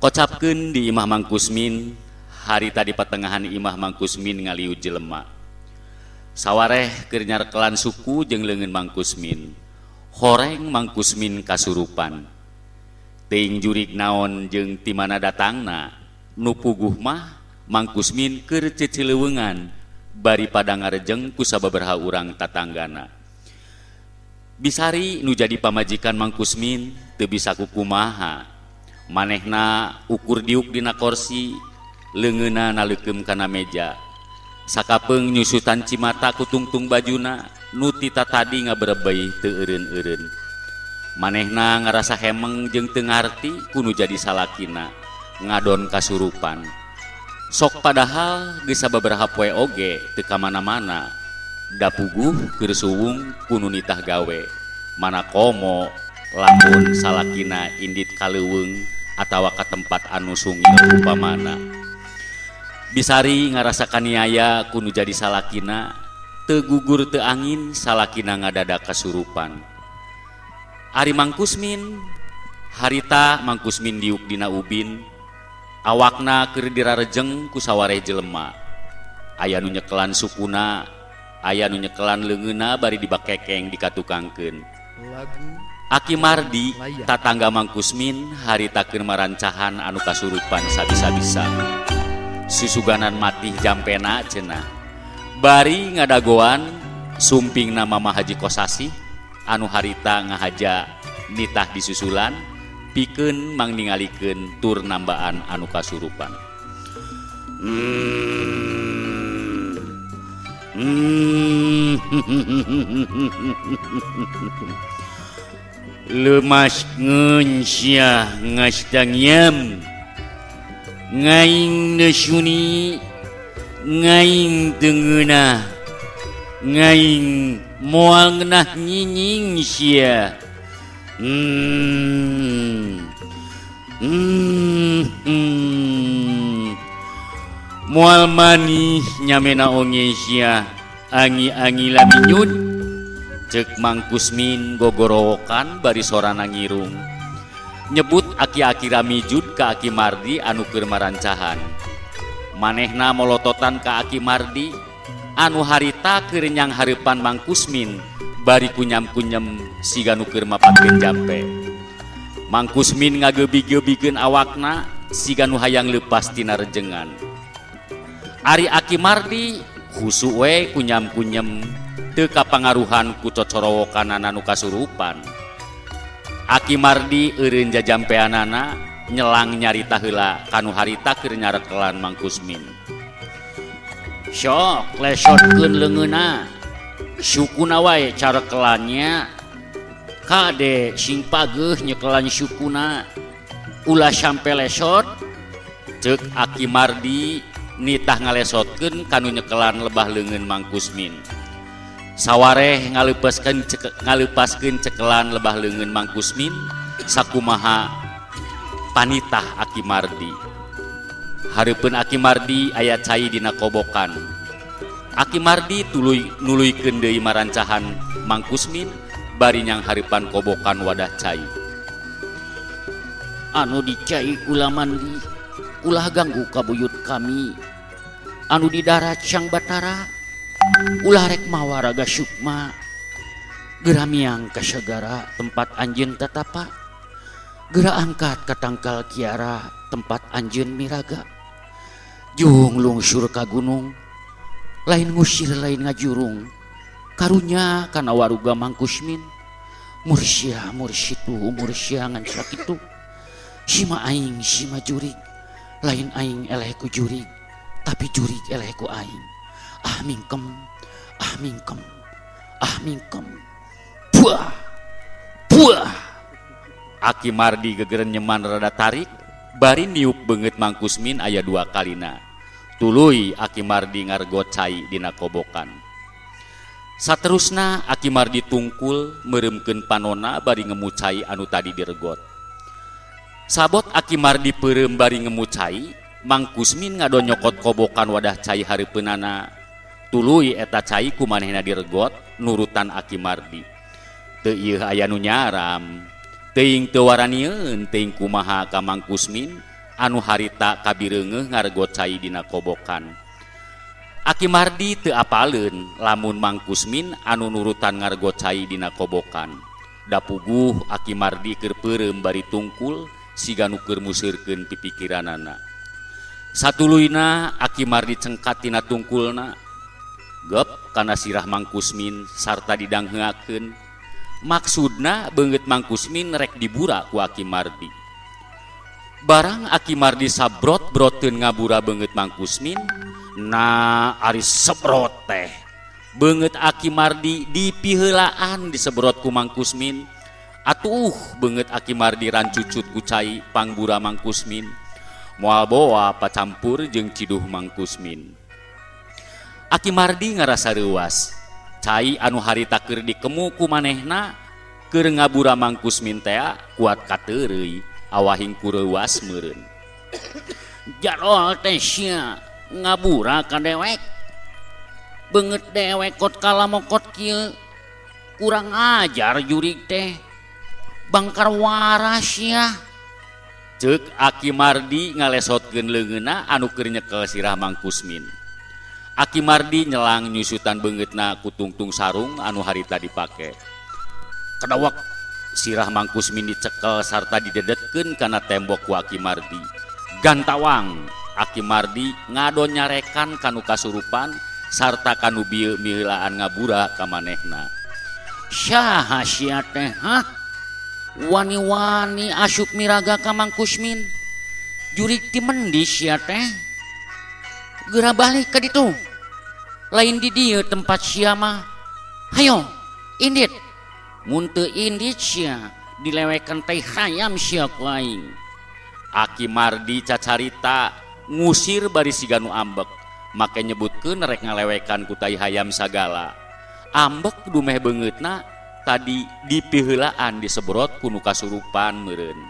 Kocapkeun di imah Mang Kusmin, harita di patengahan imah Mang Kusmin ngaliu jelema. Sawareh keur nyarekelan suku jeung leungeun Mang Kusmin. Horeng Mang Kusmin kasurupan. Teuing jurig naon jeung ti mana datangna, nu puguh mah Mang Kusmin keur cecileuweungan bari pada ngarejeng ku sababaraha urang tatanggana. Bisari nu jadi pamajikan Mang Kusmin teu bisa kukumaha. Manehna ukur diuk dina korsi, leungeunna naleukeum kana meja. Sakapeung nyusutan cimata ku tungtung bajuna nu ti tatadi ngaberebeuy teu eureun-eureun. Manehna ngarasa hemeng jeung teu ngarti ku nu jadi salakina, ngadon kasurupan. Sok padahal geus sababaraha poe oge teu ka mana-mana. Da puguh keur suwung ku nu nitah gawe. Mana komo lamun salakina indit ka leuweung atawa ka tempat anu sungil upamana. Bisari ngarasa kaniaya ku nu jadi salakina, teu gugur teu angin salakina ngadadak kasurupan. Ari Mang Kusmin harita Mang Kusmin diuk dina ubin, awakna keur dirarejeng ku sawareh jelema. Aya nu nyekelan sukuna, aya nu nyekelan leungeunna bari dibakekeng dikatukangkeun. Aki Mardi tatangga Mang Kusmin harita keur marancahan anu kasurupan sabisa-bisa. Susuganan matih jampena cenah. Bari ngadagoan sumpingna Mama Haji Kosasih anu harita ngahaja nitah disusulan pikeun mangningalikeun tur nambaan anu kasurupan. Lemas ngeun sia ngastangyam ngaing nesuni ngaing tengeunah ngaing moal ngeunah nyinying sia. Moal manih nyamena onge sia angi-angi laminyud. Ceuk Mang Kusmin gogorowokan bari sorana ngirung nyebut aki-aki ramijud ka Aki Mardi anu keur marancahan. Manehna molototan ka Aki Mardi anu harita keur nyang hareupan Mang Kusmin bari kunyam-kunyem siga nu keur mapatkeun jampe. Mang Kusmin ngageubig-geubigkeun awakna siga nu hayang leupas tina rejengan. Ari Aki Mardi khusu we kunyam-kunyem teu kapangaruhan ku cocorowokanana nu kasurupan. Aki Mardi eureun jajampeanana nyelang nyarita heula kanu harita keur nyarekelan Mang Kusmin. Sok lesotkeun leungeunna, sukuna wae carekelannya. Kade sing pageuh nyekelan sukuna, ulah sampe lesot. Ceuk Aki Mardi nitah ngalesotkeun kanu nyekelan lebah leungeun Mang Kusmin. Sawareh ngaleupaskeun cekelan lebah leungeun Mang Kusmin sakumaha panitah Aki Mardi. Hareupeun Aki Mardi aya cai dina kobokan. Aki Mardi tuluy nuluykeun deui marancahan Mang Kusmin bari nyang hareupan kobokan wadah cai. Anu dicai ulah mandi, ulah ganggu ka buyut kami. Anu di darat Sang Batara, ulah rek mawa raga sukma. Geura miang ka sagara tempat anjeun tatapa. Geura angkat ka tangkal kiara tempat anjeun miraga. Jung lungsur ka gunung, lain ngusir lain ngajurung. Karunya kana waruga Mang Kusmin. Mursia mursitu mursia ngan sakitu. Sima aing sima jurig, lain aing eleh ku jurig, tapi jurig eleh ku aing. Ah mingkem, ah mingkem, ah mingkem. Buah, buah. Aki Mardi gegeren nyeman rada tarik, bari niup beungeut Mang Kusmin aya dua kalina. Tuluy Aki Mardi ngargot cai dina kobokan. Saterusna Aki Mardi tungkul meureumkeun panona bari ngemu cai anu tadi diregot. Sabot Aki Mardi peureum bari ngemu cai, Mang Kusmin ngadonyokot kobokan wadah cai hareupeunana. Tuluy eta cai ku manehna diregot nurutan Aki Mardi. Teu ieu aya nu nyaram, teuing teu waranieun teuing kumaha ka Mang Kusmin anu harita kabireungeuh ngarego cai dina kobokan. Aki Mardi teu apaleun lamun Mang Kusmin anu nurutan ngarego cai dina kobokan. Da puguh Aki Mardi keur peureum bari tungkul siga nu keur museurkeun pipikiranana. Satuluyna Aki Mardi cengkat tina tungkulna gep kana sirah Mang Kusmin sarta didangheakeun. Maksudna beungeut Mang Kusmin rek dibura ku Aki Mardi. Barang Aki Mardi sabrot-broteun ngabura beungeut Mang Kusmin, nah ari sebrot teh. Beungeut Aki Mardi dipiheulaan disebrot ku Mang Kusmin. Atuh beungeut Aki Mardi rancucut ku cai pangbura Mang Kusmin. Moal boa pacampur jeung ciduh Mang Kusmin. Aki Mardi ngarasa reuas. Cai anu harita keur dikemu ku manehna keur ngabura Mang Kusmin tea kuat kateureuy awahing ku reuas meureun. Jarol teh sia ngabura ka dewek. Beungeut dewek kot kalamokot kieu. Kurang ajar jurig teh. Bangkar waras sia. Ceuk Aki Mardi ngalesotkeun leungeunna anu keur nyekel sirah Mang Kusmin. Aki Mardi nyelang nyusutan beungeutna ku tungtung sarung anu harita dipake. Kedawak sirah Mang Kusmin dicekel sarta didedetkeun kana tembok ku Aki Mardi. Gantawang Aki Mardi ngadon nyarekan kanu kasurupan sarta kanu bieu miheulaan ngabura ka manehna. Saha sia teh hah? Wani-wani asup miraga ka Mang Kusmin. Jurig ti mendi sia teh. Geura balik ka ditu. Lain di dieu tempat sia mah. Hayo, indit. Mun teu indit sia dilewekan teh hayam sia ku aing. Aki Mardi cacarita ngusir bari siga nu ambek, make nyebutkeun rek ngalewekan ku tai hayam sagala. Ambek dumeh beungeutna tadi dipiheulaan disebrot ku nu kasurupan meureun.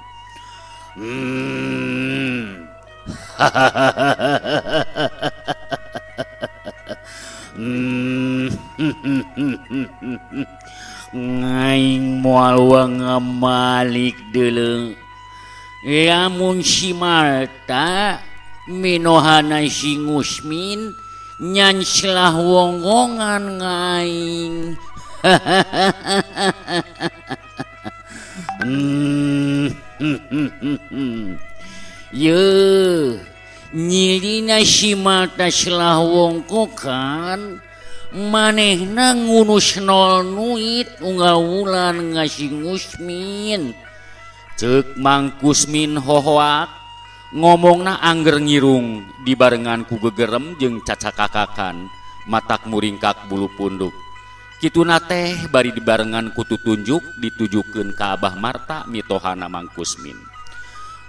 Ngaing moal ngamalik deuleu. Lamun si Marta minohana si Ngusmin nyanslah wongongan ngaing. Ye nyilina si Marta selah wongkokan manehna ngunus nol nuit unggal wulan ngasih Ngusmin. Ceuk Mang Kusmin hohoak ngomongna angger ngirung dibarengan ku gegerem jeung cacakakakan matak muringkak bulu punduk. Kituna teh bari dibarengan ku tutunjuk ditujukeun ka Abah Marta mitohana Mang Kusmin.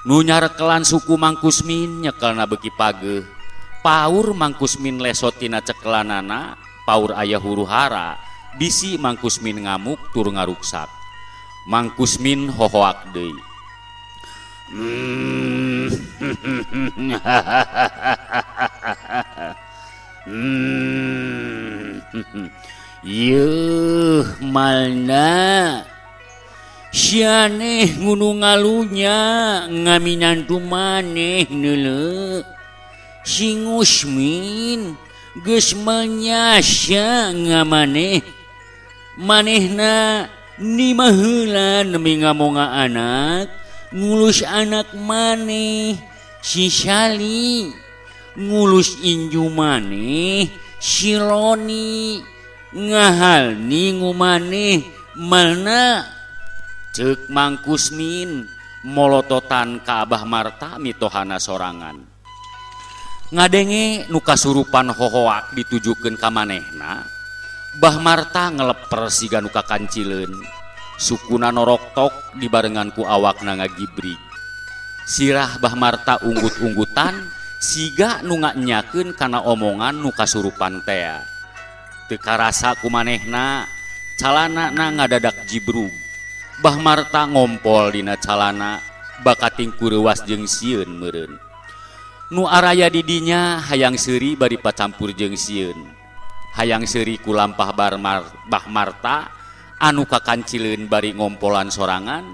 Nu nyarekelan suku Mang Kusmin nyekelna beuki pageuh. Paur Mang Kusmin lesot tina cekelanana, paur aya huru hara, bisi Mang Kusmin ngamuk tur ngaruksak. Mang Kusmin hohoak deui. Yeuh malna sianeh ngunu ngalunya ngaminantu maneh neuleu. Si Ngusmin geus menyasya ngamaneh. Manehna nimaheula nemi ngamonga anak, ngulus anak maneh si Sali, ngulus inju maneh si Loni, ngahal ningu maneh malna. Ceuk Mang Kusmin molototan ka Abah Marta mitohana sorangan. Ngadenge nu kasurupan hohoak ditujukeun ka manehna, Bah Marta ngeleper siga nu kakancileun. Sukuna noroktok dibarengan ku awakna ngagibrig. Sirah Bah Marta unggut-unggutan siga nu nganyakeun kana omongan nu kasurupan tea. Teu karasa ku manehna calana na ngadadak jibrug. Bah Marta ngompol dina calana bakating ku reuas jeung sieun meureun. Nu araya di dinya hayang seuri bari pacampur jeung sieun. Hayang seuri ku lampah Bah Marta anu kakancileun bari ngompolan sorangan,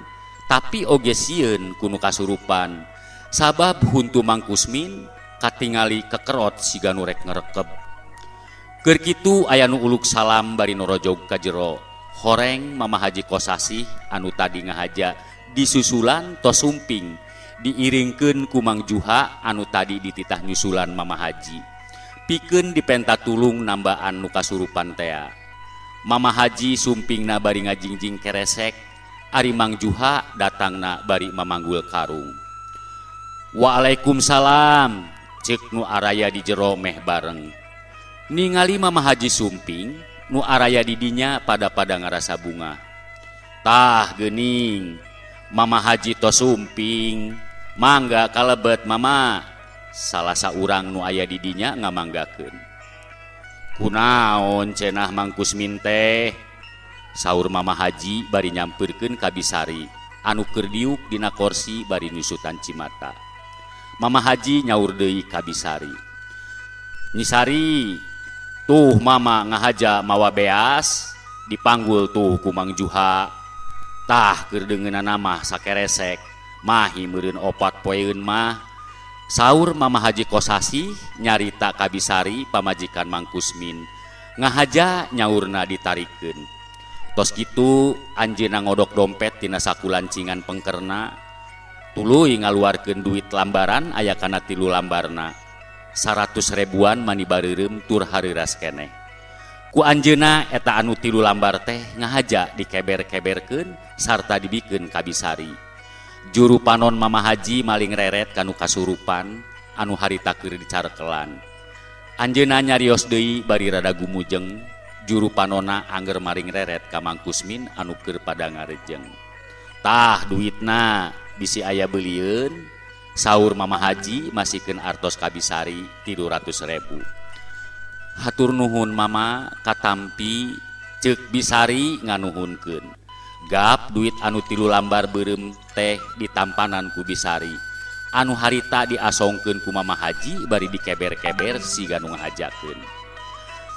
tapi oge sieun ku nu kasurupan. Sabab huntu Mang Kusmin katingali kekerot siga nu rek ngerekeb. Keur kitu aya nu uluk salam bari norojog ka jero. Horeng Mama Haji Kosasih anu tadi ngahaja disusulan tos sumping diiringkeun ku Mang Juha anu tadi dititah nyusulan Mama Haji. Pikeun dipenta tulung nambaan nu kasurupan tea. Mama Haji sumpingna bari ngajingjing keresek, ari Mang Juha datangna bari mamanggul karung. Waalaikumsalam, ceuk nu araya di jero meh bareng. Ningali Mama Haji sumping, nu araya di dinya pada-pada ngarasa bungah. Tah geuning, Mama Haji tos sumping, mangga kalebet Mama. Salah saurang nu aya di dinya ngamanggakeun. Kunaon cenah Mang Kusmin teh? Saur Mama Haji bari nyampeurkeun ka Bisari anu keur diuk dina korsi bari nyusutan cimata. Mama Haji nyaur deui ka Bisari. Nyi Sari, tuh Mama ngahaja mawa beas dipanggul tuh ku Mang Juha. Tah keur deungeunana mah sakeresek, mahi meureun opat poeun mah. Saur Mama Haji Kosasih nyarita ka Bisari pamajikan Mang Kusmin. Ngahaja nyaurna ditarikeun. Tos kitu anjeunna ngodok dompet tina saku lancingan pengkerna. Tuluy ngaluarkeun duit lambaran aya kana 3 lambarna. 100 ribuan mani bareureum tur hareuras keneh. Ku anjeunna eta anu 3 lambar teh ngahaja dikeber-keberkeun sarta dibikeun ka Bisari. Juru panon Mama Haji maling reret kanu kasurupan anu harita keur dicarekelan. Anjeunna nyarios deui bari rada gumujeng, juru panona angger maring reret ka Mang Kusmin anu keur pada ngarejeng. Tah duitna bisi aya beulieun, saur Mama Haji masikeun artos ka Bisari 300.000. Hatur nuhun Mama katampi, ceuk Bisari nganuhunkeun. Gap duit anu 3 lambar beureum teh ditampanan ku Bisari. Anu harita diasongkeun ku Mama Haji bari dikeber-keber siga nu ngahajakeun.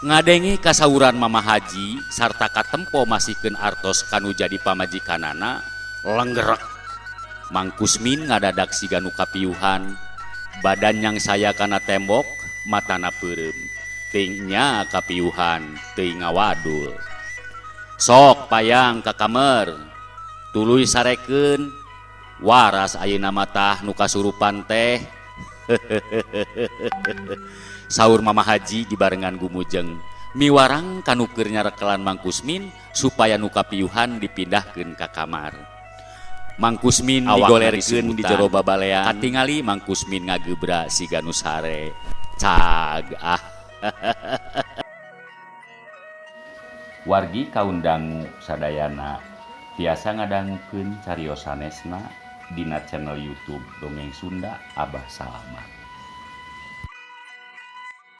Ngadenge kasauran Mama Haji sarta katempo masikeun artos kanu jadi pamajikanana lenggerek. Mang Kusmin ngadadak siga nu kapiuhan, badan yang saya kana tembok, matana peureum. Teuing nya kapiuhan, teuing ngawadul. Sok payang ka kamer, tuluy sarekeun, waras ayeuna matah nu kasurupan teh. Saur Mama Haji dibarengan gumujeng, miwarang kanu keur nyarekelan Mang Kusmin supaya nu kapiuhan dipindahkeun ka kamar. Mang Kusmin digolerkeun di jero babalean, katingali Mang Kusmin ngagebra siga nu sare. Cag ah. Wargi kaundangu sadayana tiasa ngadangukeun cariosanesna dina channel YouTube Dongeng Sunda Abah Salaman.